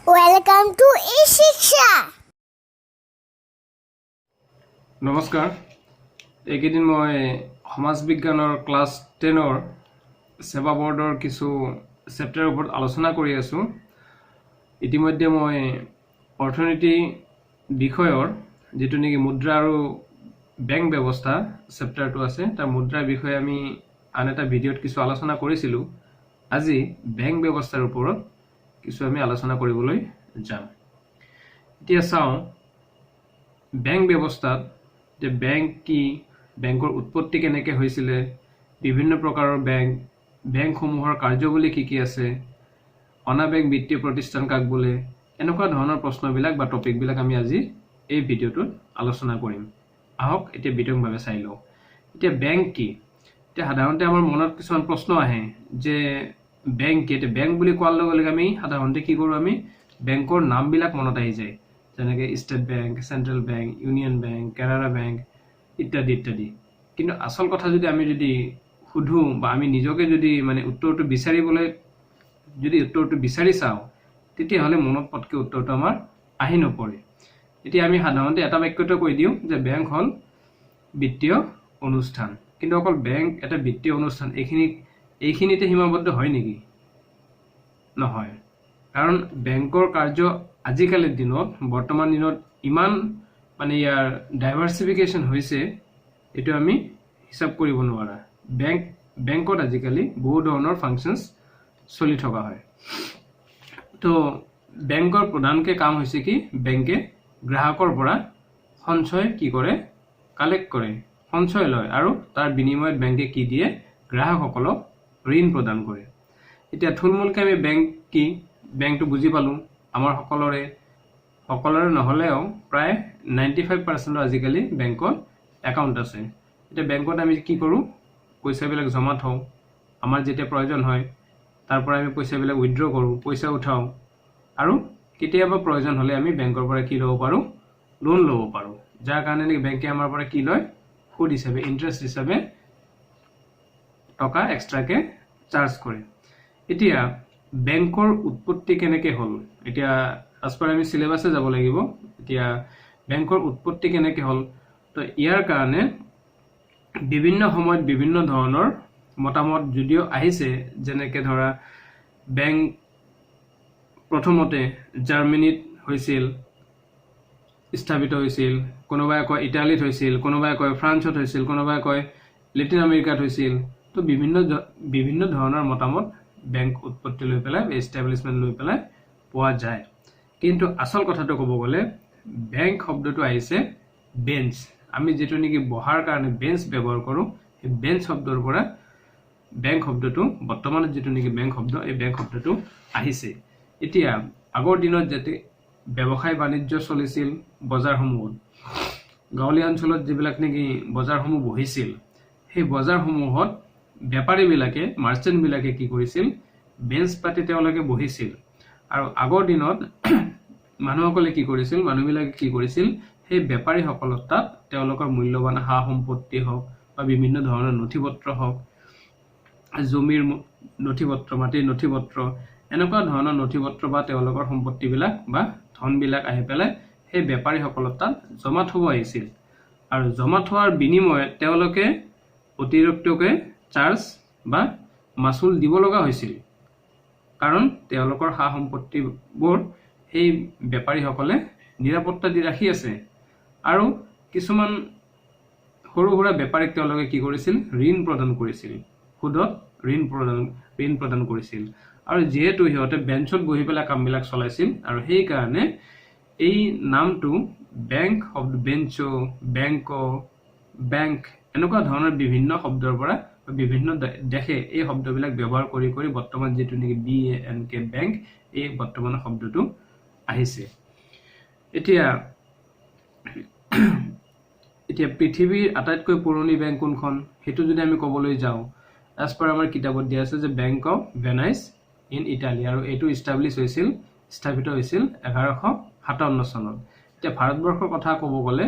Welcome to e-Shiksha. নমস্কাৰ। এইকেইদিন মই সমাজ বিজ্ঞানৰ ক্লাছ 10ৰ ছেবা বৰ্ডৰ কিছু চেপ্টাৰৰ ওপৰত আলোচনা কৰি আছোঁ। ইতিমধ্যে মই অৰ্থনীতি বিষয়ৰ যিটো নেকি মুদ্ৰা আৰু বেংক ব্যৱস্থা চেপ্টাৰটো আছে, তাৰ মুদ্ৰাৰ বিষয়ে আমি আন এটা ভিডিঅ'ত কিছু আলোচনা কৰিছিলোঁ। আজি বেংক ব্যৱস্থাৰ ওপৰত কিছু আমি আলোচনা কৰিবলৈ যাম। এতিয়া চাওঁ, বেংক ব্যৱস্থাত যে বেংক কি, বেংকৰ উৎপত্তি কেনেকৈ হৈছিলে, বিভিন্ন প্ৰকাৰৰ বেংক, বেংকসমূহৰ কাৰ্যাৱলী কি কি আছে, অনা বেংক বিত্তীয় প্ৰতিষ্ঠান কাক বোলে, এনেকুৱা ধৰণৰ প্ৰশ্নবিলাক বা টপিকবিলাক আমি আজি এই ভিডিঅ'টোত আলোচনা কৰিম। আহক, এতিয়া বিতংভাৱে চাই লওঁ। এতিয়া বেংক কি? এতিয়া সাধাৰণতে আমাৰ মনত কিছুমান প্ৰশ্ন আহে যে বেংক কি। এতিয়া বেংক বুলি কোৱাৰ লগে লগে আমি সাধাৰণতে কি কৰোঁ? আমি বেংকৰ নামবিলাক মনত আহি যায়, যেনেকৈ state bank, central bank, union bank, Canara bank ইত্যাদি ইত্যাদি। কিন্তু আচল কথা যদি আমি যদি সোধোঁ বা আমি নিজকে যদি মানে উত্তৰটো বিচাৰিবলৈ যদি উত্তৰটো বিচাৰি চাওঁ, তেতিয়াহ'লে মনত পটকৈ উত্তৰটো আমাৰ আহি নপৰে। এতিয়া আমি সাধাৰণতে এটা বাক্যতে কৈ দিওঁ যে বেংক হ'ল বিত্তীয় অনুষ্ঠান। কিন্তু অকল বেংক এটা বিত্তীয় অনুষ্ঠান, এইখিনিতে সীমাবদ্ধ হয় নেকি? নহয়। কাৰণ বেংকৰ কাৰ্য আজিকালিৰ দিনত, বৰ্তমান দিনত ইমান মানে ইয়াৰ ডাইভাৰ্চিফিকেশ্যন হৈছে, এইটো আমি হিচাপ কৰিব নোৱাৰা। বেংকত আজিকালি বহু ধৰণৰ ফাংচনছ চলি থকা হয়। তো বেংকৰ প্ৰধানকৈ কাম হৈছে কি? বেংকে গ্ৰাহকৰ পৰা সঞ্চয় কি কৰে? কালেক্ট কৰে, সঞ্চয় লয় আৰু তাৰ বিনিময়ত বেংকে কি দিয়ে? গ্ৰাহকসকলক ঋণ প্ৰদান কৰে। এতিয়া থুলমূলকৈ আমি বেংক কি, বেংকটো বুজি পালোঁ। আমাৰ সকলোৰে, সকলোৰে নহ'লেও প্ৰায় 95%ৰ আজিকালি বেংকত একাউণ্ট আছে। এতিয়া বেংকত আমি কি কৰোঁ? পইচাবিলাক জমা থওঁ। আমাৰ যেতিয়া প্ৰয়োজন হয়, তাৰ পৰা আমি পইচাবিলাক উইড্ৰ কৰোঁ, পইচা উঠাওঁ আৰু কেতিয়াবা প্ৰয়োজন হ'লে আমি বেংকৰ পৰা কি ল'ব পাৰোঁ? লোন ল'ব পাৰোঁ। যাৰ কাৰণে নেকি বেংকে আমাৰ পৰা কি লয়? সুদ হিচাপে, ইণ্টাৰেষ্ট হিচাপে টকা এক্সট্ৰাকৈ চাৰ্জ কৰে। এতিয়া বেংকৰ উৎপত্তি কেনেকৈ হ'ল? এতিয়া এজ পাৰ আমি চিলেবাছে যাব লাগিব। এতিয়া বেংকৰ উৎপত্তি কেনেকৈ হ'ল? তো ইয়াৰ কাৰণে বিভিন্ন সময়ত বিভিন্ন ধৰণৰ মতামত যদিও আহিছে, যেনেকৈ ধৰা বেংক প্ৰথমতে জাৰ্মানীত হৈছিল, স্থাপিত হৈছিল, কোনোবাই কয় ইটালীত হৈছিল, কোনোবাই কয় ফ্ৰান্সত হৈছিল, কোনোবাই কয় লেটিন আমেৰিকাত হৈছিল। তো বিভিন্ন ধৰণৰ মতামত বেংক উৎপত্তি লৈ পেলাই, এষ্টাব্লিছমেণ্ট লৈ পেলাই পোৱা যায়। কিন্তু আচল কথাটো ক'ব গ'লে বেংক শব্দটো আহিছে বেঞ্চ, আমি যিটো নেকি বহাৰ কাৰণে বেঞ্চ ব্যৱহাৰ কৰোঁ, সেই বেঞ্চ শব্দৰ পৰা বেংক শব্দটো, বৰ্তমানত যিটো নেকি বেংক শব্দ, এই বেংক শব্দটো আহিছে। এতিয়া আগৰ দিনত যাতে ব্যৱসায় বাণিজ্য চলিছিল বজাৰসমূহত, গাঁৱলীয়া অঞ্চলত যিবিলাক নেকি বজাৰসমূহ বহিছিল, সেই বজাৰসমূহত বেপাৰীবিলাকে, মাৰ্চেণ্টবিলাকে কি কৰিছিল? বেঞ্চ পাতি তেওঁলোকে বহিছিল। আৰু আগৰ দিনত মানুহসকলে কি কৰিছিল, মানুহবিলাকে কি কৰিছিল, সেই বেপাৰীসকলৰ তাত তেওঁলোকৰ মূল্যৱান সা সম্পত্তি হওক বা বিভিন্ন ধৰণৰ নথি পত্ৰ হওক, জমিৰ নথি পত্ৰ, মাটিৰ নথি পত্ৰ, এনেকুৱা ধৰণৰ নথি পত্ৰ বা তেওঁলোকৰ সম্পত্তিবিলাক বা ধনবিলাক আহি পেলাই সেই বেপাৰীসকলৰ তাত জমা থ'ব আহিছিল। আৰু জমা থোৱাৰ বিনিময়ত তেওঁলোকে অতিৰিক্তকৈ চাৰ্জ বা মাচুল দিব লগা হৈছিল, কাৰণ তেওঁলোকৰ সা সম্পত্তিবোৰ সেই বেপাৰীসকলে নিৰাপত্তা দি ৰাখি আছে। আৰু কিছুমান সৰু সুৰা বেপাৰীক তেওঁলোকে কি কৰিছিল? ঋণ প্ৰদান কৰিছিল, সুদত ঋণ প্ৰদান কৰিছিল। আৰু যিহেতু সিহঁতে বেঞ্চত বহি পেলাই কামবিলাক চলাইছিল আৰু সেইকাৰণে এই নামটো বেংক শব্দ, বেঞ্চ, বেংক, বেংক, এনেকুৱা ধৰণৰ বিভিন্ন শব্দৰ পৰা বিভিন্ন দেশে এই শব্দবিলাক ব্যৱহাৰ কৰি কৰি বৰ্তমান যিটো নেকি BANK, bank, এই বৰ্তমানৰ শব্দটো আহিছে। এতিয়া পৃথিৱীৰ আটাইতকৈ পুৰণি বেংক কোনখন, সেইটো যদি আমি ক'বলৈ যাওঁ, এজ পাৰ আমাৰ কিতাপত দিয়া আছে যে bank of Venice in Italy আৰু এইটো ইষ্টাব্লিছ হৈছিল, স্থাপিত হৈছিল 1157 চনত। এতিয়া ভাৰতবৰ্ষৰ কথা ক'ব গ'লে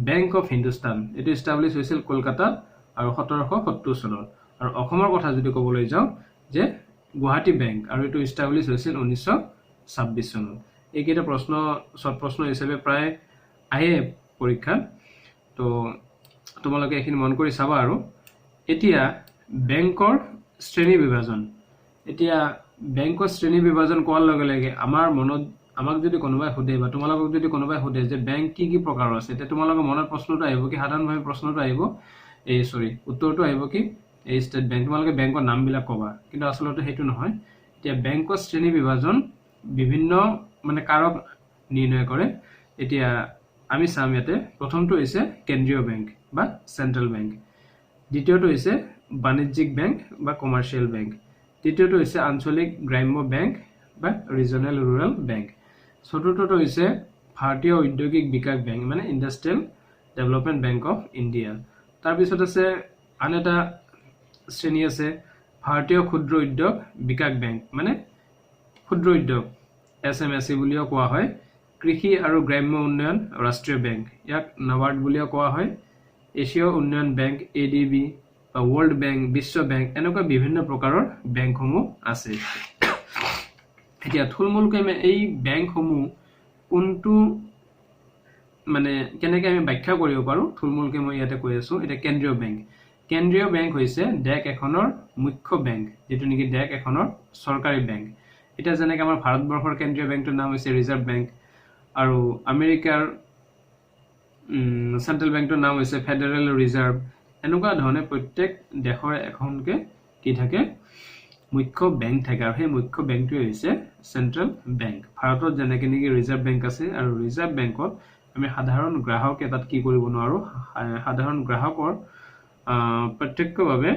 বেংক অফ হিন্দুস্তান, এইটো ইষ্টাব্লিছ হৈছিল কলকাতাত আৰু 1770 চনত। আৰু অসমৰ কথা যদি ক'বলৈ যাওঁ যে গুৱাহাটী বেংক আৰু এইটো ইষ্টাব্লিছ হৈছিল 1926 চনত। এইকেইটা প্ৰশ্ন শ্বৰ্ট প্ৰশ্ন হিচাপে প্ৰায় আহে পৰীক্ষাত, তো তোমালোকে এইখিনি মন কৰি চাবা। আৰু এতিয়া বেংকৰ শ্ৰেণী বিভাজন। এতিয়া বেংকৰ শ্ৰেণী বিভাজন কোৱাৰ লগে লগে আমাৰ মনত, আমাক যদি কোনোবাই সোধে বা তোমালোকক যদি কোনোবাই সোধে যে বেংক কি কি প্ৰকাৰৰ আছে, তেতিয়া তোমালোকৰ মনত প্ৰশ্নটো আহিব কি, সাধাৰণভাৱে প্ৰশ্নটো আহিব, এই চৰি উত্তৰটো আহিব কি, এই ষ্টেট বেংক, তোমালোকে বেংকৰ নামবিলাক ক'বা, কিন্তু আচলতে সেইটো নহয়। এতিয়া বেংকৰ শ্ৰেণী বিভাজন বিভিন্ন মানে কাৰক নিৰ্ণয় কৰে। এতিয়া আমি চাম ইয়াতে প্ৰথমটো হৈছে কেন্দ্ৰীয় বেংক বা চেণ্ট্ৰেল বেংক, দ্বিতীয়টো হৈছে বাণিজ্যিক বেংক বা কমাৰ্চিয়েল বেংক, তৃতীয়টো হৈছে আঞ্চলিক গ্ৰাম্য বেংক বা ৰিজনেল ৰুৰেল বেংক, চতুৰ্থটো হৈছে ভাৰতীয় ঔদ্যোগিক বিকাশ বেংক মানে industrial development bank of India. তাৰপিছত আছে আন এটা শ্ৰেণী আছে ভাৰতীয় ক্ষুদ্ৰ উদ্যোগ বিকাশ বেংক মানে ক্ষুদ্ৰ উদ্যোগ SMSE বুলিও কোৱা হয়, কৃষি আৰু গ্ৰাম্য উন্নয়ন ৰাষ্ট্ৰীয় বেংক, ইয়াক নাবাৰ্ড বুলিও কোৱা হয়, এছীয় উন্নয়ন বেংক ADB বা ৱৰ্ল্ড বেংক, বিশ্ব বেংক, এনেকুৱা বিভিন্ন প্ৰকাৰৰ বেংকসমূহ আছে। এতিয়া থুলমূলকৈ আমি এই বেংকসমূহ কোনটো মানে কেনেকৈ আমি ব্যাখ্যা কৰিব পাৰোঁ থুলমূলকৈ মই ইয়াতে কৈ আছোঁ। এতিয়া কেন্দ্ৰীয় বেংক, কেন্দ্ৰীয় বেংক হৈছে দেশ এখনৰ মুখ্য বেংক, যিটো নেকি দেশ এখনৰ চৰকাৰী বেংক। এতিয়া যেনেকৈ আমাৰ ভাৰতবৰ্ষৰ কেন্দ্ৰীয় বেংকটোৰ নাম হৈছে ৰিজাৰ্ভ বেংক, আৰু আমেৰিকাৰ চেণ্ট্ৰেল বেংকটোৰ নাম হৈছে ফেডাৰেল ৰিজাৰ্ভ। এনেকুৱা ধৰণে প্ৰত্যেক দেশৰ এখনকে কি থাকে, মুখ্য বেংক থাকে, আৰু সেই মুখ্য বেংকটোৱে হৈছে চেণ্ট্ৰেল বেংক। ভাৰতত যেনেকৈ নেকি ৰিজাৰ্ভ বেংক আছে, আৰু ৰিজাৰ্ভ বেংকত আমি সাধাৰণ গ্ৰাহকে তাত কি কৰিব নোৱাৰোঁ, সাধাৰণ গ্ৰাহকৰ প্ৰত্যক্ষভাৱে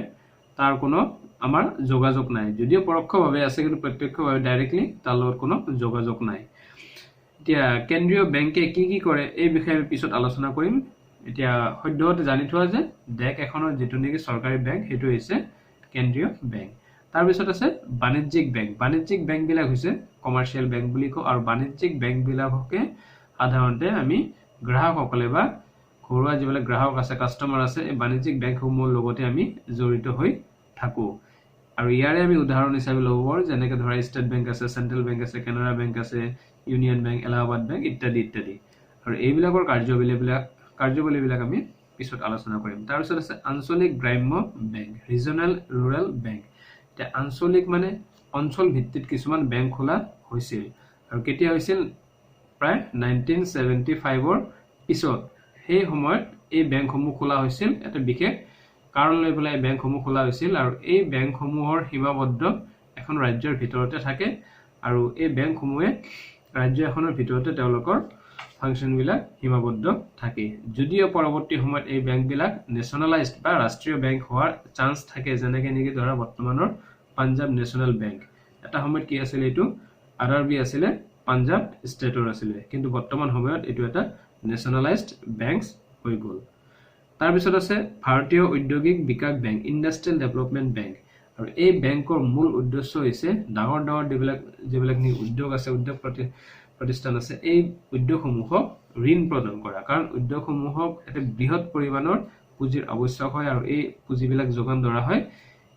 তাৰ কোনো আমাৰ যোগাযোগ নাই, যদিও পৰোক্ষভাৱে আছে কিন্তু প্ৰত্যক্ষভাৱে ডাইৰেক্টলি তাৰ লগত কোনো যোগাযোগ নাই। এতিয়া কেন্দ্ৰীয় বেংকে কি কি কৰে এই বিষয়ে আমি পিছত আলোচনা কৰিম। এতিয়া সদ্যহতে জানি থোৱা যে দেশ এখনৰ যিটো নেকি চৰকাৰী বেংক সেইটো হৈছে কেন্দ্ৰীয় বেংক। তাৰপিছত আছে বাণিজ্যিক বেংক। বাণিজ্যিক বেংকবিলাক হৈছে কমাৰ্চিয়েল বেংক বুলি কওঁ, আৰু বাণিজ্যিক বেংকবিলাককে সাধাৰণতে আমি গ্ৰাহকসকলে বা ঘৰুৱা যিবিলাক গ্ৰাহক আছে, কাষ্টমাৰ আছে, এই বাণিজ্যিক বেংকসমূহৰ লগতে আমি জড়িত হৈ থাকোঁ। আৰু ইয়াৰে আমি উদাহৰণ হিচাপে ল'ব পাৰোঁ যেনেকৈ ধৰা ষ্টেট বেংক আছে, চেণ্ট্ৰেল বেংক আছে, কেনাৰা বেংক আছে, ইউনিয়ন বেংক, এলাহাবাদ বেংক ইত্যাদি ইত্যাদি। আৰু এইবিলাকৰ কাৰ্যাৱলীবিলাক আমি পিছত আলোচনা কৰিম। তাৰপিছত আছে আঞ্চলিক গ্ৰাম্য বেংক, ৰিজনেল ৰুৰেল বেংক। এতিয়া আঞ্চলিক মানে অঞ্চল ভিত্তিত কিছুমান বেংক খোলা হৈছিল, আৰু কেতিয়া হৈছিল, প্ৰায় 1975ৰ পিছত। সেই সময়ত এই বেংকসমূহ খোলা হৈছিল, এটা বিশেষ কাৰণ লৈ পেলাই এই বেংকসমূহ খোলা হৈছিল, আৰু এই বেংকসমূহৰ সীমাবদ্ধ এখন ৰাজ্যৰ ভিতৰতে থাকে, আৰু এই বেংকসমূহে ৰাজ্য এখনৰ ভিতৰতে তেওঁলোকৰ ফাংচনবিলাক সীমাবদ্ধ থাকে। যদিও পৰৱৰ্তী সময়ত এই বেংকবিলাক নেশ্যনেলাইজড বা ৰাষ্ট্ৰীয় বেংক হোৱাৰ চান্স থাকে, যেনেকৈ নেকি ধৰা বৰ্তমানৰ পাঞ্জাৱ নেশ্যনেল বেংক, এটা সময়ত কি আছিলে এইটো RRB আছিলে, পাঞ্জাৱ ষ্টেটৰ আছিলে, কিন্তু বৰ্তমান সময়ত এইটো এটা নেশ্যনেলাইজড বেংক হৈ গ'ল। তাৰপিছত আছে ভাৰতীয় ঔদ্যোগিক বিকাশ বেংক, ইণ্ডাষ্ট্ৰিয়েল ডেভেলপমেণ্ট বেংক। আৰু এই বেংকৰ মূল উদ্দেশ্য হৈছে ডাঙৰ ডাঙৰ যিবিলাক উদ্যোগ আছে, উদ্যোগ প্ৰতিষ্ঠান আছে, এই উদ্যোগসমূহক ঋণ প্ৰদান কৰা। কাৰণ উদ্যোগসমূহক এটা বৃহৎ পৰিমাণৰ পুঁজিৰ আৱশ্যক হয়, আৰু এই পুঁজিবিলাক যোগান ধৰা হয়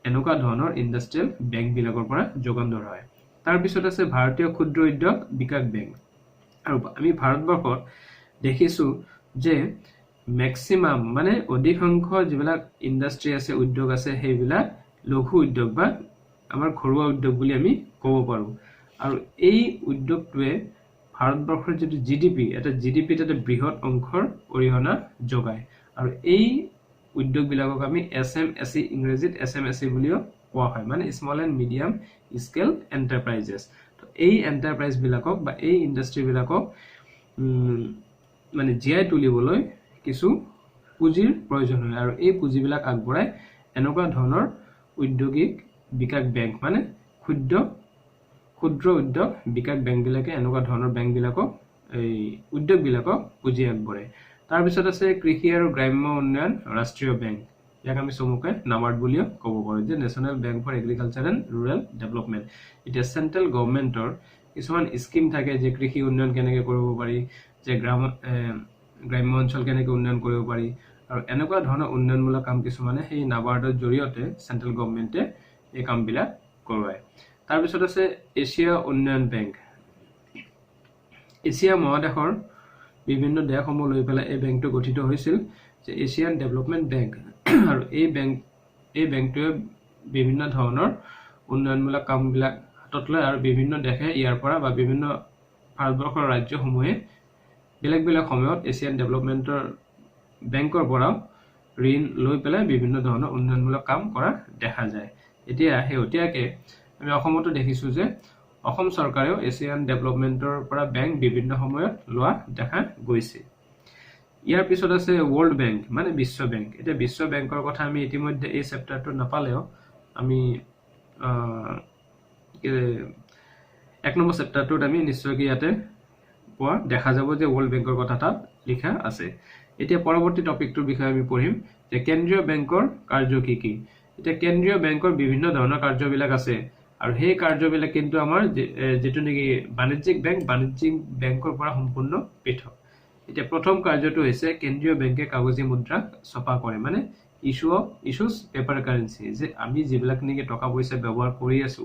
এনেকুৱা ধৰণৰ ইণ্ডাষ্ট্ৰিয়েল বেংকবিলাকৰ পৰা যোগান ধৰা হয়। তাৰপিছত আছে ভাৰতীয় ক্ষুদ্ৰ উদ্যোগ বিকাশ বেংক। আৰু আমি ভাৰতবৰ্ষত দেখিছোঁ যে মেক্সিমাম মানে অধিকাংশ যিবিলাক ইণ্ডাষ্ট্ৰি আছে, উদ্যোগ আছে, সেইবিলাক লঘু উদ্যোগ বা আমাৰ ঘৰুৱা উদ্যোগ বুলি আমি ক'ব পাৰোঁ। আৰু এই উদ্যোগটোৱে ভাৰতবৰ্ষৰ যিটো GDP, এটা GDP-ত এটা বৃহৎ অংশৰ অৰিহণা যোগায়। আৰু এই উদ্যোগবিলাকক আমি SMSE, ইংৰাজীত SMSE বুলিও কোৱা হয়, মানে small and medium scale enterprises. এই এণ্টাৰপ্ৰাইজবিলাকক বা এই ইণ্ডাষ্ট্ৰিবিলাকক মানে জীয়াই তুলিবলৈ কিছু পুঁজিৰ প্ৰয়োজন হয়, আৰু এই পুঁজিবিলাক আগবঢ়াই এনেকুৱা ধৰণৰ ঔদ্যোগিক বিকাশ বেংক মানে ক্ষুদ্ৰ উদ্যোগ বিকাশ বেংকবিলাকে এনেকুৱা ধৰণৰ বেংকবিলাকক, এই উদ্যোগবিলাকক পুঁজি আগবঢ়ায়। তাৰপিছত আছে কৃষি আৰু গ্ৰাম্য উন্নয়ন ৰাষ্ট্ৰীয় বেংক, ইয়াক আমি চমুকৈ নাবাৰ্ড বুলিও ক'ব পাৰোঁ, যে national bank for agriculture and rural development. এতিয়া চেণ্ট্ৰেল গভমেণ্টৰ কিছুমান স্কিম থাকে যে কৃষি উন্নয়ন কেনেকৈ কৰিব পাৰি, যে গ্ৰাম্য অঞ্চল কেনেকৈ উন্নয়ন কৰিব পাৰি, আৰু এনেকুৱা ধৰণৰ উন্নয়নমূলক কাম কিছুমানে সেই নাবাৰ্ডৰ জৰিয়তে চেণ্ট্ৰেল গভমেণ্টে এই কামবিলাক কৰোৱায়। তাৰপিছত আছে এছিয়া উন্নয়ন বেংক। এছিয়া মহাদেশৰ বিভিন্ন দেশসমূহ লৈ পেলাই এই বেংকটো গঠিত হৈছিল, যে এছিয়ান ডেভেলপমেণ্ট বেংক। আৰু এই বেংকটোৱে বিভিন্ন ধৰণৰ উন্নয়নমূলক কামবিলাক হাতত লয় আৰু বিভিন্ন দেশে ইয়াৰ পৰা বা বিভিন্ন ভাৰতবৰ্ষৰ ৰাজ্যসমূহে বেলেগ বেলেগ সময়ত এছিয়ান ডেভেলপমেণ্টৰ বেংকৰ পৰাও ঋণ লৈ পেলাই বিভিন্ন ধৰণৰ উন্নয়নমূলক কাম কৰা দেখা যায়। এতিয়া শেহতীয়াকৈ আমি অসমতো দেখিছোঁ যে অসম চৰকাৰেও এছিয়ান ডেভেলপমেণ্টৰ পৰা বেংক বিভিন্ন সময়ত লোৱা দেখা গৈছে। ইয়াৰ পিছত আছে ৱৰ্ল্ড বেংক, মানে বিশ্ব বেংক। এতিয়া বিশ্ব বেংকৰ কথা আমি ইতিমধ্যে এই চেপ্টাৰটোত নাপালেও আমি 1 নম্বৰ চেপ্টাৰটোত আমি নিশ্চয়কৈ ইয়াতে পোৱা দেখা যাব যে ৱৰ্ল্ড বেংকৰ কথা তাত লিখা আছে। এতিয়া পৰৱৰ্তী টপিকটোৰ বিষয়ে আমি পঢ়িম যে কেন্দ্ৰীয় বেংকৰ কাৰ্য কি কি। এতিয়া কেন্দ্ৰীয় বেংকৰ বিভিন্ন ধৰণৰ কাৰ্যবিলাক আছে আৰু সেই কাৰ্যবিলাক কিন্তু আমাৰ যিটো নেকি বাণিজ্যিক বেংক, বাণিজ্যিক বেংকৰ পৰা সম্পূৰ্ণ পৃথক। এতিয়া প্ৰথম কাৰ্যটো হৈছে কেন্দ্ৰীয় বেংকে কাগজী মুদ্ৰা ছপা কৰে, মানে ইছ্যুজ পেপাৰ কাৰেঞ্চি। যে আমি যিবিলাক নেকি টকা পইচা ব্যৱহাৰ কৰি আছো,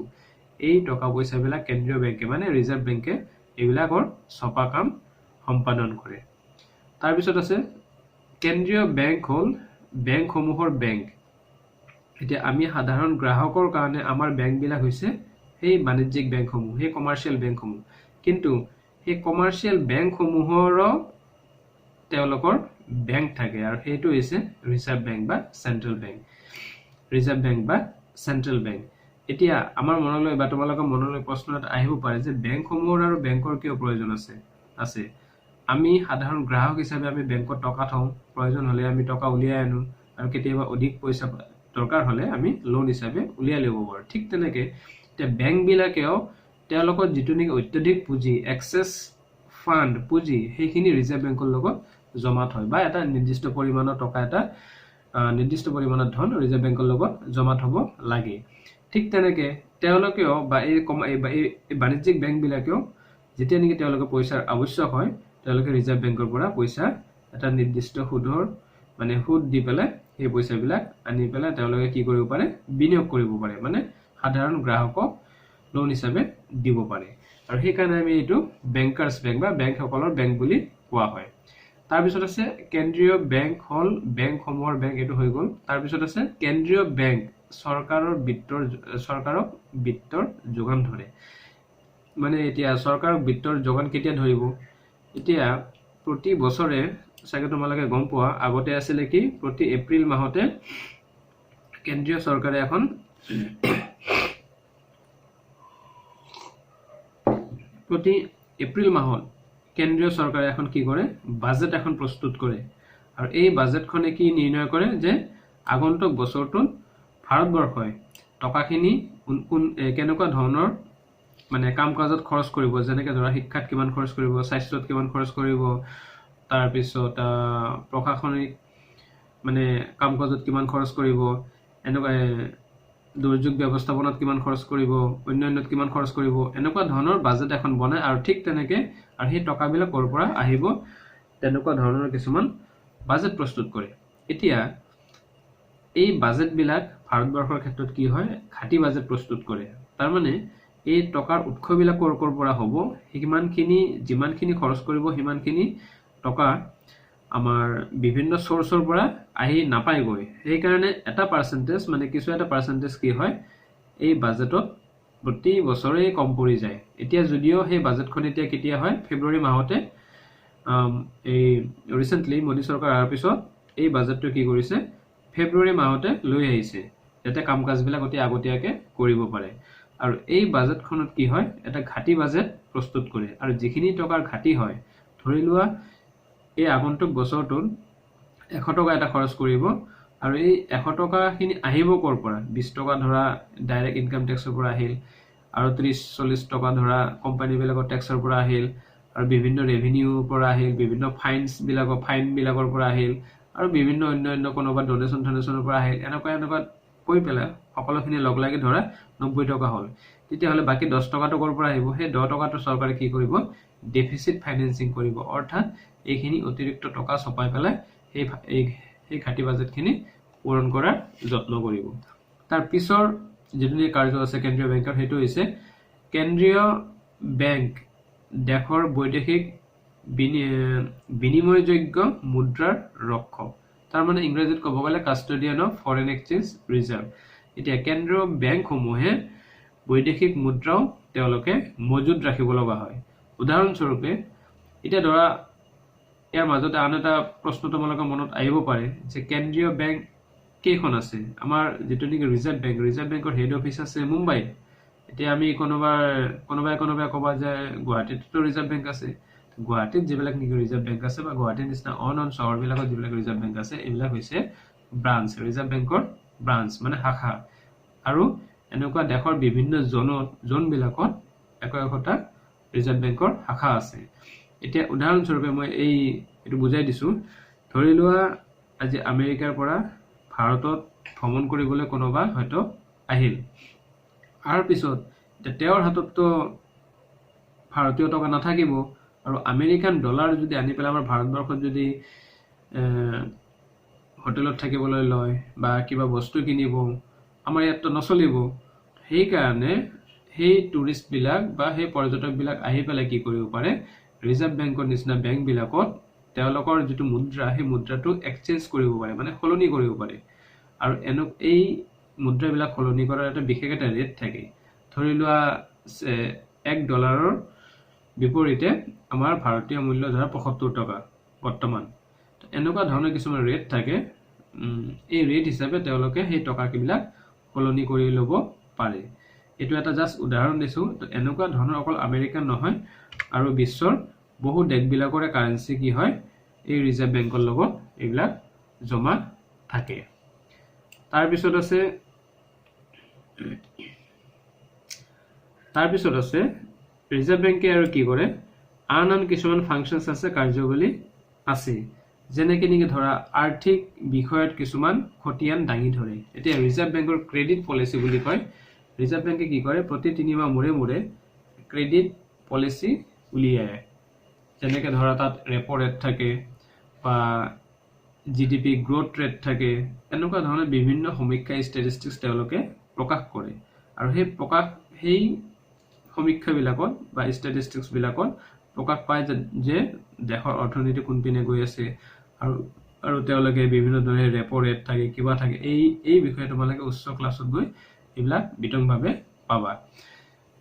এই টকা পইচাবিলাক কেন্দ্ৰীয় বেংকে মানে ৰিজাৰ্ভ বেংকে এইবিলাকৰ ছপা কাম সম্পাদন কৰে। তাৰপিছত আছে কেন্দ্ৰীয় বেংক হ'ল বেংকসমূহৰ বেংক। এতিয়া আমি সাধাৰণ গ্ৰাহকৰ কাৰণে আমাৰ বেংকবিলাক হৈছে সেই বাণিজ্যিক বেংকসমূহ, সেই কমাৰ্চিয়েল বেংকসমূহ। কিন্তু সেই কমাৰ্চিয়েল বেংকসমূহৰো তেওঁলোকৰ বেংক থাকে আৰু সেইটো হৈছে ৰিজাৰ্ভ বেংক বা চেণ্ট্ৰেল বেংক, ৰিজাৰ্ভ বেংক বা চেণ্ট্ৰেল বেংক। এতিয়া আমাৰ মনলৈ বা তোমালোকৰ মনলৈ প্ৰশ্ন এটা আহিব পাৰে যে বেংকসমূহৰ আৰু বেংকৰ কিয় প্ৰয়োজন আছে। আমি সাধাৰণ গ্ৰাহক হিচাপে আমি বেংকত টকা থওঁ, প্ৰয়োজন হ'লে আমি টকা উলিয়াই আনো আৰু কেতিয়াবা অধিক পইচা দৰকাৰ হ'লে আমি লোন হিচাপে উলিয়াই ল'ব পাৰোঁ। ঠিক তেনেকৈ এতিয়া বেংকবিলাকেও তেওঁলোকৰ যিটো নেকি অত্যধিক পুঁজি, এক্সেছ ফাণ্ড পুঁজি, সেইখিনি ৰিজাৰ্ভ বেংকৰ লগত জমা থয় বা এটা নিৰ্দিষ্ট পৰিমাণৰ টকা এটা নিৰ্দিষ্ট পৰিমাণৰ ধন ৰিজাৰ্ভ বেংকৰ লগত জমা থ'ব লাগে। ঠিক তেনেকৈ তেওঁলোকেও বা এই বাণিজ্যিক বেংকবিলাকেও যেতিয়া নেকি তেওঁলোকে পইচাৰ আৱশ্যক হয়, তেওঁলোকে ৰিজাৰ্ভ বেংকৰ পৰা পইচা এটা নিৰ্দিষ্ট সুদৰ মানে সুদ দি পেলাই সেই পইচাবিলাক আনি পেলাই তেওঁলোকে কি কৰিব পাৰে, বিনিয়োগ কৰিব পাৰে, মানে সাধাৰণ গ্ৰাহকক লোন হিচাপে দিব পাৰে। আৰু সেইকাৰণে আমি এইটো বেংকাৰ্ছ বেংক বা বেংকসকলৰ বেংক বুলি কোৱা হয়। তাৰপিছত আছে কেন্দ্ৰীয় বেংক হ'ল বেংকসমূহৰ বেংক, এইটো হৈ গ'ল। তাৰপিছত আছে কেন্দ্ৰীয় বেংক চৰকাৰক বিত্তৰ যোগান ধৰে। মানে এতিয়া চৰকাৰক বিত্তৰ যোগান কেতিয়া ধৰিব? এতিয়া প্ৰতি বছৰে চাগে তোমালোকে গম পোৱা, আগতে আছিলে কি প্ৰতি এপ্ৰিল মাহতে কেন্দ্ৰীয় চৰকাৰে এখন প্ৰতি এপ্ৰিল মাহত কেন্দ্ৰীয় চৰকাৰে এখন কি কৰে, বাজেট এখন প্ৰস্তুত কৰে। আৰু এই বাজেটখনে কি নিৰ্ণয় কৰে যে আগন্তুক বছৰটোত ভাৰতবৰ্ষই টকাখিনি কোন কেনেকুৱা ধৰণৰ মানে কাম কাজত খৰচ কৰিব, যেনেকৈ ধৰা শিক্ষাত কিমান খৰচ কৰিব, স্বাস্থ্যত কিমান খৰচ কৰিব, তাৰপিছত প্ৰশাসনিক মানে কাম কাজত কিমান খৰচ কৰিব, এনেকুৱা দুৰ্যোগ ব্যৱস্থাপনাত কিমান খৰচ কৰিব, অন্যান্যত কিমান খৰচ কৰিব, এনেকুৱা ধৰণৰ বাজেট এখন বনায়। আৰু ঠিক তেনেকৈ আৰু সেই টকাবিলাক ক'ৰ পৰা আহিব তেনেকুৱা ধৰণৰ কিছুমান বাজেট প্ৰস্তুত কৰে। এতিয়া এই বাজেটবিলাক ভাৰতবৰ্ষৰ ক্ষেত্ৰত কি হয়, ঘাটি বাজেট প্ৰস্তুত কৰে। তাৰমানে এই টকাৰ উৎসবিলাক ক'ৰ ক'ৰ পৰা হ'ব, সিমানখিনি যিমানখিনি খৰচ কৰিব সিমানখিনি টকা আমাৰ বিভিন্ন চ'ৰ্চৰ পৰা আহি নাপায়গৈ। সেইকাৰণে এটা পাৰ্চেণ্টেজ মানে কিছু এটা পাৰ্চেণ্টেজ কি হয়, এই বাজেটত প্ৰতি বছৰেই কম পৰি যায়। এতিয়া যদিও সেই বাজেটখন এতিয়া কেতিয়া হয়, ফেব্ৰুৱাৰী মাহতে এই ৰিচেণ্টলি মোদী চৰকাৰ অহাৰ পিছত এই বাজেটটো কি কৰিছে, ফেব্ৰুৱাৰী মাহতে লৈ আহিছে, যাতে কাম কাজবিলাক অতি আগতীয়াকৈ কৰিব পাৰে। আৰু এই বাজেটখনত কি হয়, এটা ঘাটি বাজেট প্ৰস্তুত কৰে। আৰু যিখিনি টকাৰ ঘাটি হয়, ধৰি লোৱা এই আগন্তুক বছৰটোত 100 টকা এটা খৰচ কৰিব, আৰু এই 100 টকাখিনি আহিব ক'ৰ পৰা, 20 টকা ধৰা ডাইৰেক্ট ইনকাম টেক্সৰ পৰা আহিল, আৰু 30-40 টকা ধৰা কোম্পানীবিলাকৰ টেক্সৰ পৰা আহিল, আৰু বিভিন্ন ৰেভিনিউৰ পৰা আহিল, বিভিন্ন ফাইনবিলাকৰ পৰা আহিল, আৰু বিভিন্ন অন্য অন্য কোনোবা ডনেশ্যন চনেশ্যনৰ পৰা আহিল, এনেকুৱা এনেকুৱা কৈ পেলাই সকলোখিনি লগ লাগি ধৰা 90 টকা হ'ল। তেতিয়াহ'লে বাকী 10 টকাটো ক'ৰ পৰা আহিব, সেই 10 টকাটো চৰকাৰে কি কৰিব, ডেফিচিট ফাইনেন্সিং কৰিব, অৰ্থাৎ এইখিনি অতিৰিক্ত টকা চপাই পেলাই সেই ঘাটি বাজেটখিনি পূৰণ কৰাৰ যত্ন কৰিব। তাৰ পিছৰ যিটো নেকি কাৰ্য আছে কেন্দ্ৰীয় বেংকৰ, সেইটো হৈছে কেন্দ্ৰীয় বেংক দেশৰ বৈদেশিক বিনিময়যোগ্য মুদ্ৰাৰ ৰক্ষক। তাৰমানে ইংৰাজীত ক'ব গ'লে custodian of foreign exchange reserve. এতিয়া কেন্দ্ৰীয় বেংকসমূহে বৈদেশিক মুদ্ৰাও তেওঁলোকে মজুত ৰাখিব লগা হয়। উদাহৰণস্বৰূপে এতিয়া ধৰা ইয়াৰ মাজতে আন এটা প্ৰশ্ন তোমালোকৰ মনত আহিব পাৰে যে কেন্দ্ৰীয় বেংক কেইখন আছে? আমাৰ যিটো নেকি ৰিজাৰ্ভ বেংক, ৰিজাৰ্ভ বেংকৰ হেড অফিচ আছে মুম্বাইত। এতিয়া আমি কোনোবাই ক'বা যে গুৱাহাটীততো ৰিজাৰ্ভ বেংক আছে। গুৱাহাটীত যিবিলাক নেকি ৰিজাৰ্ভ বেংক আছে বা গুৱাহাটীৰ নিচিনা অন অন চহৰবিলাকত যিবিলাক ৰিজাৰ্ভ বেংক আছে, এইবিলাক হৈছে ব্ৰাঞ্চ, ৰিজাৰ্ভ বেংকৰ ব্ৰাঞ্চ মানে শাখা। আৰু এনেকুৱা দেশৰ বিভিন্ন জোনবিলাকত একো একোটা ৰিজাৰ্ভ বেংকৰ শাখা আছে। এতিয়া উদাহৰণস্বৰূপে মই এইটো বুজাই দিছোঁ। ধৰি লোৱা আজি আমেৰিকাৰ পৰা ভাৰতত ভ্ৰমণ কৰিবলৈ কোনোবা হয়তো আহিল, তাৰ পিছত এতিয়া তেওঁৰ হাতততো ভাৰতীয় টকা নাথাকিব, আৰু আমেৰিকান ডলাৰ যদি আনি পেলাই আমাৰ ভাৰতবৰ্ষত যদি হোটেলত থাকিবলৈ লয় বা কিবা বস্তু কিনিব, আমাৰ ইয়াততো নচলিব। সেইকাৰণে সেই টুৰিষ্টবিলাক বা সেই পৰ্যটকবিলাক আহি পেলাই কি কৰিব পাৰে, ৰিজাৰ্ভ বেংকৰ নিচিনা বেংকবিলাকত তেওঁলোকৰ যিটো মুদ্ৰা, সেই মুদ্ৰাটো এক্সচেঞ্জ কৰিব পাৰে, মানে সলনি কৰিব পাৰে। আৰু এই মুদ্ৰাবিলাক সলনি কৰাৰ এটা বিশেষ এটা ৰেট থাকে। ধৰি লোৱা $1 বিপৰীতে আমাৰ ভাৰতীয় মূল্য ধৰা 75 টকা বৰ্তমান। এনেকুৱা ধৰণৰ কিছুমান ৰেট থাকে। এই ৰেট হিচাপে তেওঁলোকে সেই টকাবিলাক সলনি কৰি ল'ব পাৰে। এইটো এটা জাষ্ট উদাহৰণ দিছোঁ। তো এনেকুৱা ধৰণৰ অকল আমেৰিকান নহয়, আৰু বিশ্বৰ বহু দেশবিলাকৰে কাৰেঞ্চি কি হয়, এই ৰিজাৰ্ভ বেংকৰ লগত এইবিলাক জমা থাকে। তাৰপিছত আছে ৰিজাৰ্ভ বেংকে আৰু কি কৰে, আন আন কিছুমান ফাংচনছ আছে, কাৰ্যাৱলী আছে, যেনেকে নেকি ধৰা আৰ্থিক বিষয়ত কিছুমান খতিয়ান দাঙি ধৰে। এতিয়া ৰিজাৰ্ভ বেংকৰ ক্ৰেডিট পলিচি বুলি কয়। ৰিজাৰ্ভ বেংকে কি কৰে, প্ৰতি 3 মাহ মূৰে মূৰে ক্ৰেডিট পলিচি উলিয়ায়। যেনেকে ধৰা তাত ৰেপ' ৰেট থাকে বা জিডিপি গ্ৰ'থ ৰেট থাকে, এনেকুৱা ধৰণৰ বিভিন্ন সমীক্ষা ষ্টেটিষ্টিক্স তেওঁলোকে প্ৰকাশ কৰে। আৰু সেই সমীক্ষাবিলাকত বা ষ্টেটিষ্টিক্সবিলাকত প্ৰকাশ পায় যে দেশৰ অৰ্থনীতি কোনপিনে গৈ আছে, আৰু তেওঁলোকে বিভিন্ন ধৰণে ৰেপ' ৰেট থাকে, কিবা থাকে, এই বিষয়ে তোমালোকে উচ্চ ক্লাছত গৈ এইবিলাক বিতংভাৱে পাবা।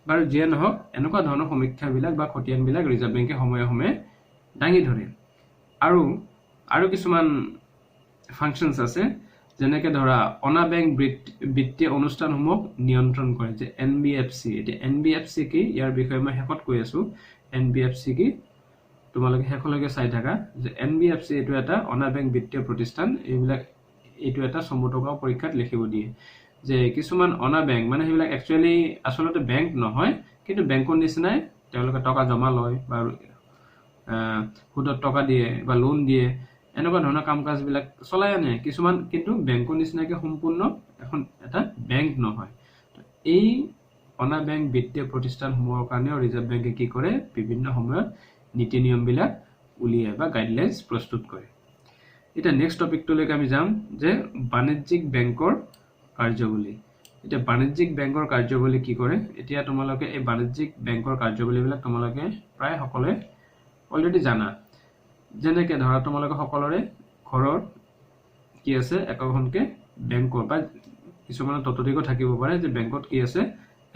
বাৰু যিয়ে নহওক, এনেকুৱা ধৰণৰ সমীক্ষাবিলাক বা খতিয়ানবিলাক ৰিজাৰ্ভ বেংকে সময়ে সময়ে দাঙি ধৰে। আৰু কিছুমান ফাংচনছ আছে, যেনেকে ধৰা অনা বেংক বিত্তীয় অনুষ্ঠানসমূহক নিয়ন্ত্ৰণ কৰে, যে এন বি এফ চি। এতিয়া এন বি এফ চি কি, ইয়াৰ বিষয়ে মই শেষত কৈ আছো। এন বি এফ চি কি তোমালোকে শেষলৈকে চাই থাকা। যে এন বি এফ চি এইটো এটা অনা বেংক বিত্তীয় প্ৰতিষ্ঠান। এইটো এটা চমু টকাও পৰীক্ষাত লিখিব দিয়ে যে কিছুমান অনা বেংক মানে সেইবিলাক একচুৱেলি আচলতে বেংক নহয়, কিন্তু বেংকৰ নিচিনাই তেওঁলোকে টকা জমা লয় বা সুদত টকা দিয়ে বা লোন দিয়ে, এনেকুৱা ধৰণৰ কাম কাজবিলাক চলাই আনে কিছুমান, কিন্তু বেংকৰ নিচিনাকৈ সম্পূৰ্ণ এখন এটা বেংক নহয়। এই অনা বেংক বিত্তীয় প্ৰতিষ্ঠানসমূহৰ কাৰণেও ৰিজাৰ্ভ বেংকে কি কৰে, বিভিন্ন সময়ত নীতি নিয়মবিলাক উলিয়ায় বা গাইডলাইনছ প্ৰস্তুত কৰে। এতিয়া নেক্সট টপিকটোলৈকে আমি যাম যে বাণিজ্যিক বেংকৰ কাৰ্যাৱলী। এতিয়া বাণিজ্যিক বেংকৰ কাৰ্যাৱলী কি কৰে, এতিয়া তোমালোকে এই বাণিজ্যিক বেংকৰ কাৰ্যাৱলীবিলাক তোমালোকে প্ৰায় সকলোৱে অলৰেডি জানা। যেনেকে ধৰা তোমালোকে সকলোৰে ঘৰৰ কি আছে, একোখনকে বেংকৰ বা কিছুমানৰ ততোধিকো থাকিব পাৰে যে বেংকত কি আছে,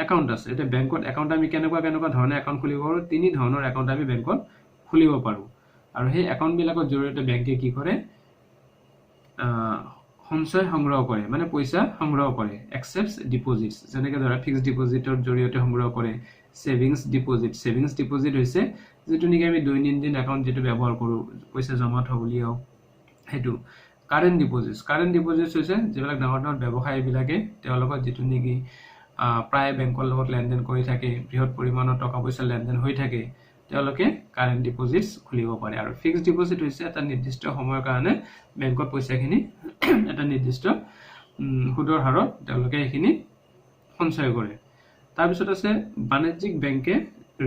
একাউণ্ট আছে। এতিয়া বেংকত একাউণ্ট আমি কেনেকুৱা কেনেকুৱা ধৰণে একাউণ্ট খুলিব পাৰোঁ, 3 ধৰণৰ একাউণ্ট আমি বেংকত খুলিব পাৰোঁ। আৰু সেই একাউণ্টবিলাকৰ জৰিয়তে বেংকে কি কৰে, সঞ্চয় সংগ্ৰহ কৰে, মানে পইচা সংগ্ৰহ কৰে, একচেপ্ট ডিপ'জিটছ। যেনেকে ধৰা ফিক্সড ডিপ'জিটৰ জৰিয়তে সংগ্ৰহ কৰে, ছেভিংছ ডিপ'জিট। ছেভিংছ ডিপ'জিট হৈছে যিটো নেকি আমি দৈনন্দিন একাউণ্ট যিটো ব্যৱহাৰ কৰোঁ, পইচা জমা থওঁ উলিয়াওঁ, সেইটো। কাৰেণ্ট ডিপ'জিটছ, কাৰেণ্ট ডিপ'জিটছ হৈছে যিবিলাক ডাঙৰ ডাঙৰ ব্যৱসায়ীবিলাকে তেওঁলোকৰ যিটো নেকি প্ৰায় বেংকৰ লগত লেনদেন কৰি থাকে, বৃহৎ পৰিমাণৰ টকা পইচা লেনদেন হৈ থাকে, তেওঁলোকে কাৰেণ্ট ডিপ'জিটছ খুলিব পাৰে। আৰু ফিক্সড ডিপ'জিট হৈছে এটা নিৰ্দিষ্ট সময়ৰ কাৰণে বেংকত পইচাখিনি এটা নিৰ্দিষ্ট সুদৰ হাৰত তেওঁলোকে সেইখিনি সঞ্চয় কৰে। তাৰপিছত আছে বাণিজ্যিক বেংকে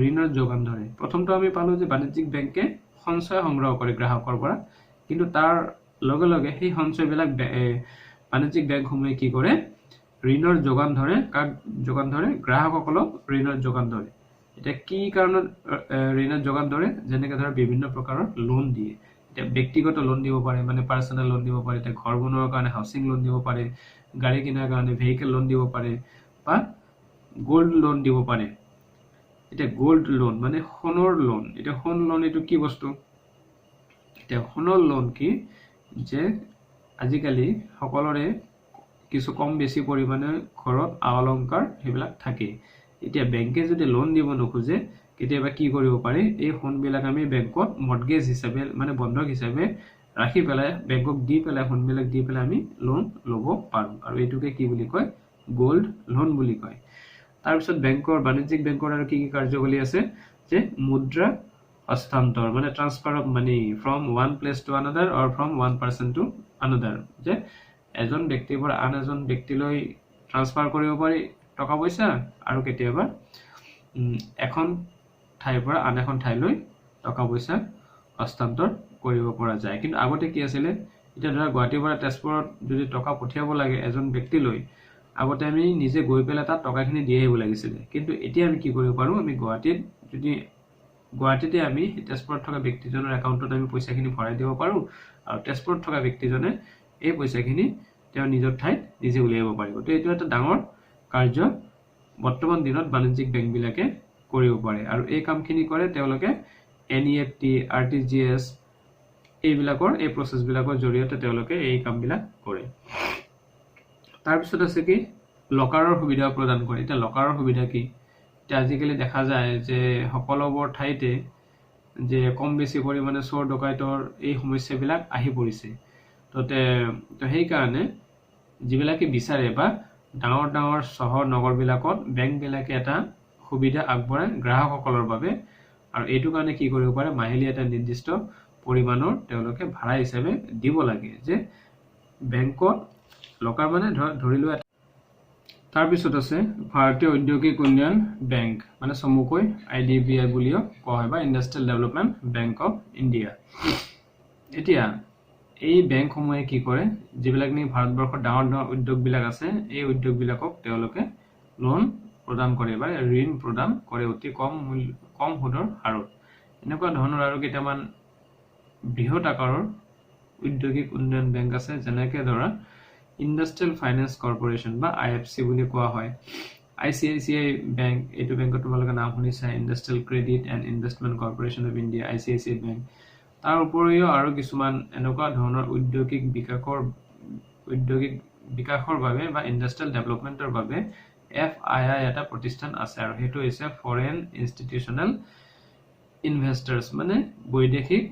ঋণৰ যোগান ধৰে। প্ৰথমটো আমি পালোঁ যে বাণিজ্যিক বেংকে সঞ্চয় সংগ্ৰহ কৰে গ্ৰাহকৰ পৰা, কিন্তু তাৰ লগে লগে সেই সঞ্চয়বিলাক বাণিজ্যিক বেংকসমূহে কি কৰে, ঋণৰ যোগান ধৰে। কাক যোগান ধৰে? গ্ৰাহকসকলক ঋণৰ যোগান ধৰে। এতিয়া কি কাৰণত ঋণৰ যোগান ধৰে? যেনেকৈ ধৰা বিভিন্ন প্ৰকাৰৰ লোন দিয়ে। এতিয়া ব্যক্তিগত লোন দিব পাৰে, মানে পাৰ্চনেল লোন দিব পাৰে। এতিয়া ঘৰ বনোৱাৰ কাৰণে হাউচিং লোন দিব পাৰে, গাড়ী কিনাৰ কাৰণে ভেহিকেল লোন দিব পাৰে, বা গ'ল্ড লোন দিব পাৰে। এতিয়া গ'ল্ড লোন মানে সোণৰ লোন। এতিয়া সোণ লোন এইটো কি বস্তু? এতিয়া সোণৰ লোন কি যে আজিকালি সকলোৰে কিছু কম বেছি পৰিমাণে ঘৰত আ অলংকাৰ সেইবিলাক থাকে। এতিয়া বেংকে যদি লোন দিব নোখোজে, কেতিয়াবা কি কৰিব পাৰি? এই সোণবিলাক আমি বেংকত মৰ্টগেজ হিচাপে, মানে বন্ধক হিচাপে ৰাখি পেলাই, বেংকক দি পেলাই, সোণবিলাক দি পেলাই আমি লোন ল'ব পাৰোঁ। আৰু এইটোকে কি বুলি কয়? গ'ল্ড লোন বুলি কয়। তাৰপিছত বেংকৰ, বাণিজ্যিক বেংকৰ আৰু কি কি কাৰ্যৱলী আছে যে মুদ্ৰা হস্তান্তৰ, মানে transfer of money from one place to another or from one person to another, যে এজন ব্যক্তিৰ পৰা আন এজন ব্যক্তিলৈ ট্ৰান্সফাৰ কৰিব পাৰি টকা পইচা, আৰু কেতিয়াবা এখন ঠাইৰ পৰা আন এখন ঠাইলৈ টকা পইচা হস্তান্তৰ কৰিব পৰা যায়। কিন্তু আগতে কি আছিলে? এতিয়া ধৰা গুৱাহাটীৰ পৰা তেজপুৰত যদি টকা পঠিয়াব লাগে এজন ব্যক্তিলৈ, আগতে আমি নিজে গৈ পেলাই তাত টকাখিনি দি আহিব লাগিছিলে। কিন্তু এতিয়া আমি কি কৰিব পাৰোঁ? আমি গুৱাহাটীত যদি, গুৱাহাটীতে আমি তেজপুৰত থকা ব্যক্তিজনৰ একাউণ্টত আমি পইচাখিনি ভৰাই দিব পাৰোঁ, আৰু তেজপুৰত থকা ব্যক্তিজনে এই পইচাখিনি তেওঁ নিজৰ ঠাইত নিজে উলিয়াব পাৰিব। তো এইটো এটা ডাঙৰ কাৰ্য বৰ্তমান দিনত বাণিজ্যিক বেংকবিলাকে কৰিব পাৰে। আৰু এই কামখিনি কৰে তেওঁলোকে এনইএফটি, আৰটিজিএছ এইবিলাকৰ, এই প্ৰচেছবিলাকৰ জৰিয়তে তেওঁলোকে এই কামবিলাক কৰে। তাৰপিছত আছে কি? লকাৰৰ সুবিধা প্ৰদান কৰে। এতিয়া লকাৰৰ সুবিধা কি? এতিয়া আজিকালি দেখা যায় যে সকলোবোৰ ঠাইতে যে কম বেছি পৰিমাণে চোৰ ডকাইতৰ এই সমস্যাবিলাক আহি পৰিছে। তো সেইকাৰণে যিবিলাকে বিচাৰে বা ডাঙৰ ডাঙৰ চহৰ নগৰবিলাকত বেংকবিলাকে এটা সুবিধা আগবঢ়ায় গ্ৰাহকসকলৰ বাবে। আৰু এইটো কাৰণে কি কৰিব পাৰে? মাহিলী এটা নিৰ্দিষ্ট পৰিমাণৰ তেওঁলোকে ভাড়া হিচাপে দিব লাগে যে বেংকত লকাৰ, মানে ধৰি লোৱা। তাৰপিছত আছে ভাৰতীয় ঔদ্যোগিক উন্নয়ন বেংক, মানে চমুকৈ আইডিবিআই বুলিও কোৱা হয়, বা Industrial Development Bank of India। এতিয়া এই বেংকসমূহে কি কৰে? যিবিলাক নেকি ভাৰতবৰ্ষৰ ডাঙৰ ডাঙৰ উদ্যোগবিলাক আছে, এই উদ্যোগবিলাকক তেওঁলোকে লোন প্ৰদান কৰে বা ঋণ প্ৰদান কৰে অতি কম মূল্য, কম সুদৰ হাৰত। এনেকুৱা ধৰণৰ আৰু কেইটামান বৃহৎ আকাৰৰ উদ্যোগিক উন্নয়ন বেংক আছে, যেনেকে ধৰা ইণ্ডাষ্ট্ৰিয়েল ফাইনেন্স কৰ্পৰেশ্যন বা আইএফচি বুলি কোৱা হয়, আইচিআইচিআই বেংক, এইটো বেংকত তোমালোকে নাম শুনিছা, Industrial Credit and Investment Corporation of India, ICICI Bank। তাৰ উপৰিও আৰু কিছুমান এনেকুৱা ধৰণৰ ঔদ্যোগিক বিকাশৰ বাবে বা ইণ্ডাষ্ট্ৰিয়েল ডেভেলপমেণ্টৰ বাবে এফআইআই এটা প্ৰতিষ্ঠান আছে, আৰু সেইটো হৈছে ফৰেন ইনষ্টিটিউচনেল ইনভেষ্টাৰ্ছ, মানে বৈদেশিক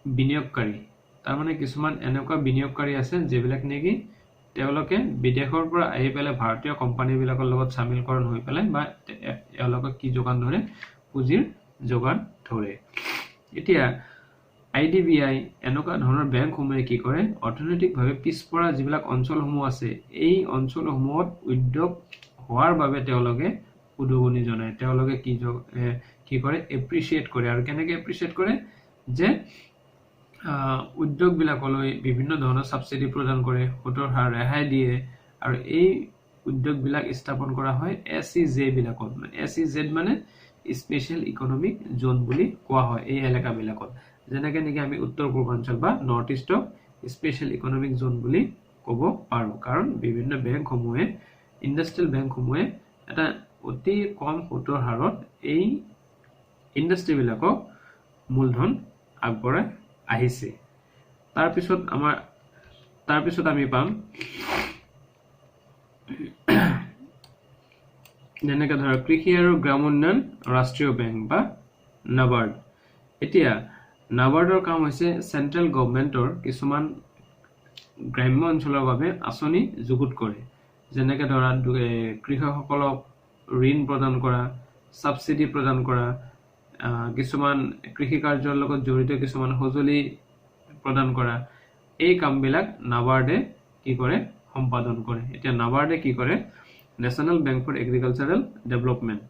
বিনিয়োগকাৰী। তাৰমানে কিছুমান এনেকুৱা বিনিয়োগকাৰী আছে যিবিলাক নেকি তেওঁলোকে বিদেশৰ পৰা আহি পেলাই ভাৰতীয় কোম্পানীবিলাকৰ লগত চামিলকৰণ হৈ পেলাই বা এওঁলোকক কি যোগান ধৰে? পুঁজিৰ যোগান ধৰে। এতিয়া আইডিবিআই এনেকুৱা ধৰণৰ বেংকসমূহে কি কৰে? অৰ্থনৈতিকভাৱে পিছপৰা যিবিলাক অঞ্চলসমূহ আছে, এই অঞ্চলসমূহত উদ্যোগ হোৱাৰ বাবে তেওঁলোকে উদগনি জনায়। তেওঁলোকে কি কৰে? এপ্ৰিচিয়েট কৰে। আৰু কেনেকৈ এপ্ৰিচিয়েট কৰে যে উদ্যোগবিলাকলৈ বিভিন্ন ধৰণৰ ছাবচিডি প্ৰদান কৰে, সুতৰ হাৰ ৰেহাই দিয়ে, আৰু এই উদ্যোগবিলাক স্থাপন কৰা হয় এছইজেডবিলাকত। মানে এছইজেড মানে স্পেচিয়েল ইকনমিক জ'ন বুলি কোৱা হয় এই এলেকাবিলাকত, যেনেকৈ নেকি আমি উত্তৰ পূৰ্বাঞ্চল বা north stock special economic zone বুলি ক'ব পাৰোঁ। কাৰণ বিভিন্ন বেংকসমূহে, ইণ্ডাষ্ট্ৰিয়েল বেংকসমূহে এটা অতি কম সুতৰ হাৰত এই ইণ্ডাষ্ট্ৰিবিলাকক মূলধন আগবঢ়াই আহিছে। তাৰপিছত আমি পাম যেনেকৈ ধৰা কৃষি আৰু গ্ৰাম উন্নয়ন ৰাষ্ট্ৰীয় বেংক বা নাবাৰ্ড। এতিয়া নাবাৰ্ডৰ কাম হৈছে চেণ্ট্ৰেল গভমেণ্টৰ কিছুমান গ্ৰাম্য অঞ্চলৰ বাবে আঁচনি যুগুত কৰে, যেনেকৈ ধৰা কৃষকসকলক ঋণ প্ৰদান কৰা, ছাবচিডি প্ৰদান কৰা, কিছুমান কৃষি কাৰ্যৰ লগত জড়িত কিছুমান সঁজুলি প্ৰদান কৰা। এই কামবিলাক নাবাৰ্ডে কি কৰে? সম্পাদন কৰে। এতিয়া নাবাৰ্ডে কি কৰে? National Bank for Agricultural Development,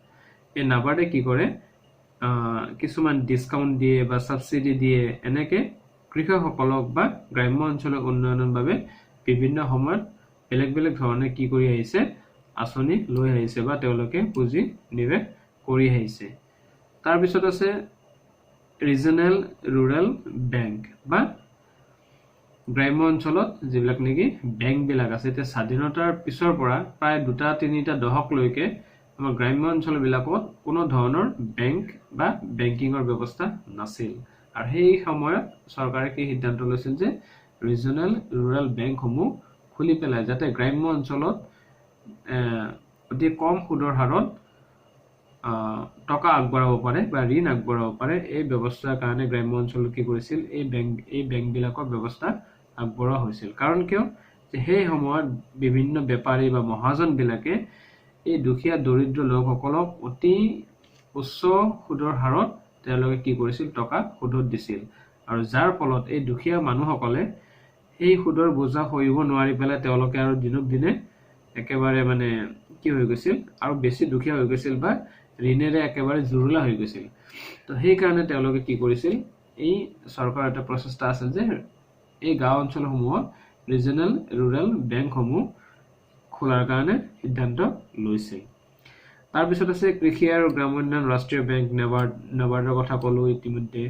এই নাবাৰ্ডে কি কৰে? কিছুমান ডিছকাউণ্ট দিয়ে বা ছাবচিডি দিয়ে, এনেকে কৃষকসকলক বা গ্ৰাম্য অঞ্চলৰ উন্নয়নৰ বাবে বিভিন্ন সময়ত বেলেগ বেলেগ ধৰণে কি কৰি আহিছে, আঁচনি লৈ আহিছে বা তেওঁলোকে পুঁজি নিৱেশ কৰি আহিছে। তাৰপিছত আছে ৰিজনেল ৰুৰেল বেংক বা গ্ৰাম্য অঞ্চলত যিবিলাক নেকি বেংকবিলাক আছে। এতিয়া স্বাধীনতাৰ পিছৰ পৰা প্ৰায় 2-3টা দশকলৈকে আমাৰ গ্ৰাম্য অঞ্চলবিলাকত কোনো ধৰণৰ বেংক বা বেংকিঙৰ ব্যৱস্থা নাছিল। আৰু সেই সময়ত চৰকাৰে কি সিদ্ধান্ত লৈছিল যে ৰিজনেল ৰুৰেল বেংকসমূহ খুলি পেলাই যাতে গ্ৰাম্য অঞ্চলত অতি কম সুদৰ হাৰত টকা আগবঢ়াব পাৰে বা ঋণ আগবঢ়াব পাৰে, এই ব্যৱস্থাৰ কাৰণে গ্ৰাম্য অঞ্চলত কি কৰিছিল, এই বেংকবিলাকৰ ব্যৱস্থা আগবঢ়োৱা হৈছিল। কাৰণ কিয় যে সেই সময়ত বিভিন্ন বেপাৰী বা মহাজনবিলাকে এই দুখীয়া দৰিদ্ৰ লোকসকলক অতি উচ্চ সুদৰ হাৰত তেওঁলোকে কি কৰিছিল, টকা সুদত দিছিল। আৰু যাৰ ফলত এই দুখীয়া মানুহসকলে সেই সুদৰ বোজা সহিব নোৱাৰি পেলাই তেওঁলোকে আৰু দিনক দিনে একেবাৰে মানে কি হৈ গৈছিল, আৰু বেছি দুখীয়া হৈ গৈছিল বা ঋণেৰে একেবাৰে জুৰুলা হৈ গৈছিল। তো সেইকাৰণে তেওঁলোকে কি কৰিছিল, এই চৰকাৰৰ এটা প্ৰচেষ্টা আছিল যে এই গাঁও অঞ্চলসমূহত ৰিজনেল ৰুৰেল বেংকসমূহ খোলাৰ কাৰণে সিদ্ধান্ত লৈছিল। তাৰপিছত আছে কৃষি আৰু গ্ৰামোন্নয়ন ৰাষ্ট্ৰীয় বেংক, নাবাৰ্ডৰ কথা ক'লো ইতিমধ্যে।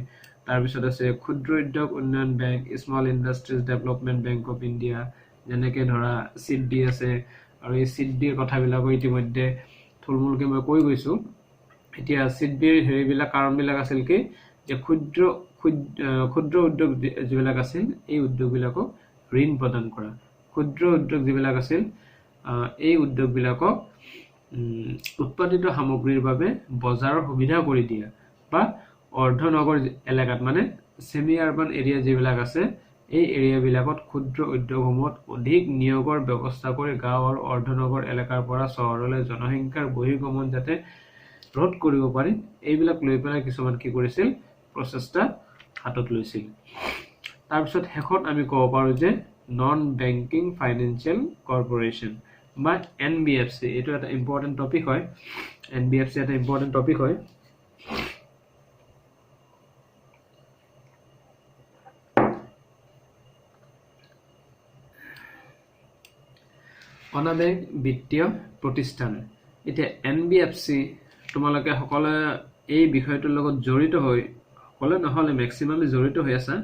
তাৰপিছত আছে ক্ষুদ্ৰ উদ্যোগ উন্নয়ন bank, small industries development bank of India, যেনেকৈ ধৰা চিডবি আছে। আৰু এই চিডবিৰ কথাবিলাকো ইতিমধ্যে থুলমূলকৈ মই কৈ গৈছোঁ। এতিয়া চিডবিৰ হেৰিবিলাক কাৰণবিলাক আছিল কি যে ক্ষুদ্ৰ ক্ষুদ্ৰ উদ্যোগ যিবিলাক আছিল এই উদ্যোগবিলাকক ঋণ প্ৰদান কৰা, ক্ষুদ্ৰ উদ্যোগ যিবিলাক আছিল এই উদ্যোগবিলাকক উৎপাদিত সামগ্ৰীৰ বাবে বজাৰৰ সুবিধা কৰি দিয়া বা অৰ্ধনগৰ এলেকাত মানে ছেমি আৰ্বান এৰিয়া যিবিলাক আছে এই এৰিয়াবিলাকত ক্ষুদ্ৰ উদ্যোগসমূহত অধিক নিয়োগৰ ব্যৱস্থা কৰি গাঁও আৰু অৰ্ধনগৰ এলেকাৰ পৰা চহৰলৈ জনসংখ্যাৰ বহিৰ্গমন যাতে ৰোধ কৰিব পাৰি, এইবিলাক লৈ পেলাই কিছুমান কি কৰিছিল, প্ৰচেষ্টা হাতত লৈছিল। তাৰপিছত শেষত আমি ক'ব পাৰোঁ যে নন বেংকিং ফাইনেন্সিয়েল কৰ্পৰেশ্যন বা এন বি এফ চি, এইটো এটা ইম্পৰ্টেণ্ট টপিক হয়। এন বি এফ চি এটা ইম্পৰ্টেণ্ট টপিক হয়। অনাবেংক বিত্তীয় প্ৰতিষ্ঠান। এতিয়া এন বি এফ চি তোমালোকে সকলোৱে এই বিষয়টোৰ লগত জড়িত হৈ, সকলোৱে নহ'লে মেক্সিমামে জড়িত হৈ আছা,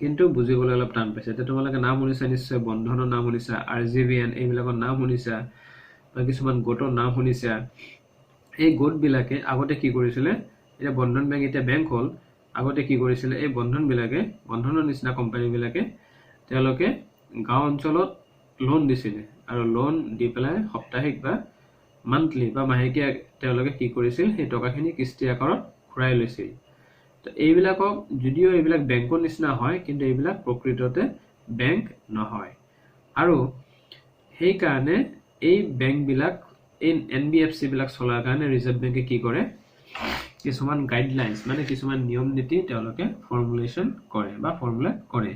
কিন্তু বুজিবলৈ অলপ টান পাইছে। এতিয়া তোমালোকে নাম শুনিছা নিশ্চয়, বন্ধনৰ নাম শুনিছা, আৰ জি বি এন এইবিলাকৰ নাম শুনিছা বা কিছুমান গোটৰ নাম শুনিছা। এই গোটবিলাকে আগতে কি কৰিছিলে, এতিয়া বন্ধন বেংক এতিয়া বেংক হ'ল, আগতে কি কৰিছিলে এই বন্ধনবিলাকে, বন্ধনৰ নিচিনা কোম্পানীবিলাকে তেওঁলোকে গাঁও অঞ্চলত লোন দিছিলে আৰু লোন দি পেলাই সাপ্তাহিক বা মান্থলি বা মাহেকীয়া তেওঁলোকে কি কৰিছিল, সেই টকাখিনি কিস্তি আকাৰত ঘূৰাই লৈছিল। তো এইবিলাকক যদিও এইবিলাক বেংকৰ নিচিনা হয়, কিন্তু এইবিলাক প্ৰকৃততে বেংক নহয়। আৰু সেইকাৰণে এই বেংকবিলাক, এই এন বি এফ চিবিলাক চলাৰ কাৰণে ৰিজাৰ্ভ বেংকে কি কৰে, কিছুমান গাইডলাইনছ মানে কিছুমান নিয়ম নীতি তেওঁলোকে ফৰ্মুলেশ্যন কৰে বা ফৰ্মুলেট কৰে।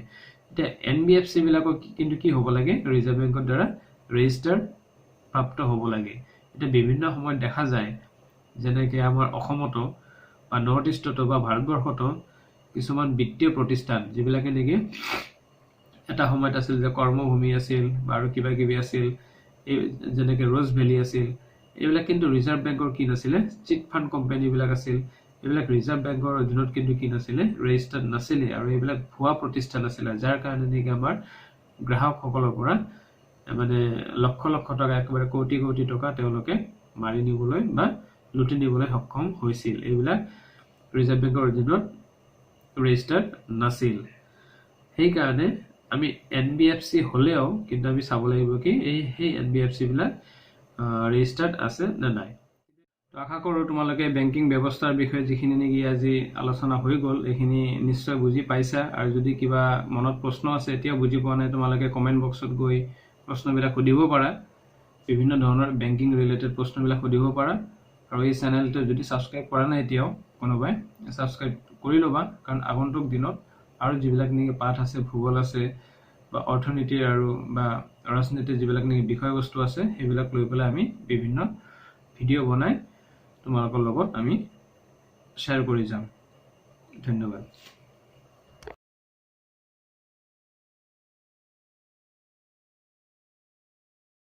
এতিয়া এন বি এফ চিবিলাকক কিন্তু কি হ'ব লাগে, ৰিজাৰ্ভ বেংকৰ দ্বাৰা ৰেজিষ্টাৰ প্ৰাপ্ত হ'ব লাগে। এতিয়া বিভিন্ন সময়ত দেখা যায়, যেনেকৈ আমাৰ অসমতো বা নৰ্থ ইষ্টতো বা ভাৰতবৰ্ষতো কিছুমান বিত্তীয় প্ৰতিষ্ঠান যিবিলাকে নেকি এটা সময়ত আছিল যে কৰ্মভূমি আছিল বা আৰু কিবা কিবি আছিল, এই যেনেকৈ ৰ'জ ভেলী আছিল, এইবিলাক কিন্তু ৰিজাৰ্ভ বেংকৰ কি নাছিলে, চিট ফাণ্ড কোম্পানীবিলাক আছিল, এইবিলাক ৰিজাৰ্ভ বেংকৰ অধীনত কিন্তু কি নাছিলে, ৰেজিষ্টাৰ্ড নাছিলে আৰু এইবিলাক ভুৱা প্ৰতিষ্ঠান আছিলে, যাৰ কাৰণে নেকি আমাৰ গ্ৰাহকসকলৰ পৰা মানে লক্ষ লক্ষ টকা, একেবাৰে কোটি কোটি টকা তেওঁলোকে মাৰি নিবলৈ বা লুটি নিবলৈ সক্ষম হৈছিল। এইবিলাক ৰিজাৰ্ভ বেংকৰ অধীনত ৰেজিষ্টাৰ্ড নাছিল। সেইকাৰণে আমি এন বি এফ চি হ'লেও কিন্তু আমি চাব লাগিব কি এই সেই এন বি এফ চিবিলাক ৰেজিষ্টাৰ্ড আছে নে নাই। তো আশা কৰোঁ তোমালোকে বেংকিং ব্যৱস্থাৰ বিষয়ে যিখিনি নেকি আজি আলোচনা হৈ গ'ল এইখিনি নিশ্চয় বুজি পাইছা। আৰু যদি কিবা মনত প্ৰশ্ন আছে এতিয়াও বুজি পোৱা নাই, তোমালোকে কমেণ্ট বক্সত গৈ প্ৰশ্নবিলাক সুধিব পাৰা, বিভিন্ন ধৰণৰ বেংকিং ৰিলেটেড প্ৰশ্নবিলাক সুধিব পাৰা। আৰু এই চেনেলটো যদি ছাবস্ক্ৰাইব কৰা নাই এতিয়াও কোনোবাই, ছাবস্ক্ৰাইব কৰি ল'বা, কাৰণ আগন্তুক দিনত আৰু যিবিলাক নেকি পাঠ আছে, ভূগোল আছে বা অৰ্থনীতিৰ আৰু বা ৰাজনীতিৰ যিবিলাক নেকি বিষয়বস্তু আছে, সেইবিলাক লৈ পেলাই আমি বিভিন্ন ভিডিঅ' বনাই তোমালোকৰ লগত আমি শ্বেয়াৰ কৰি যাম। ধন্যবাদ।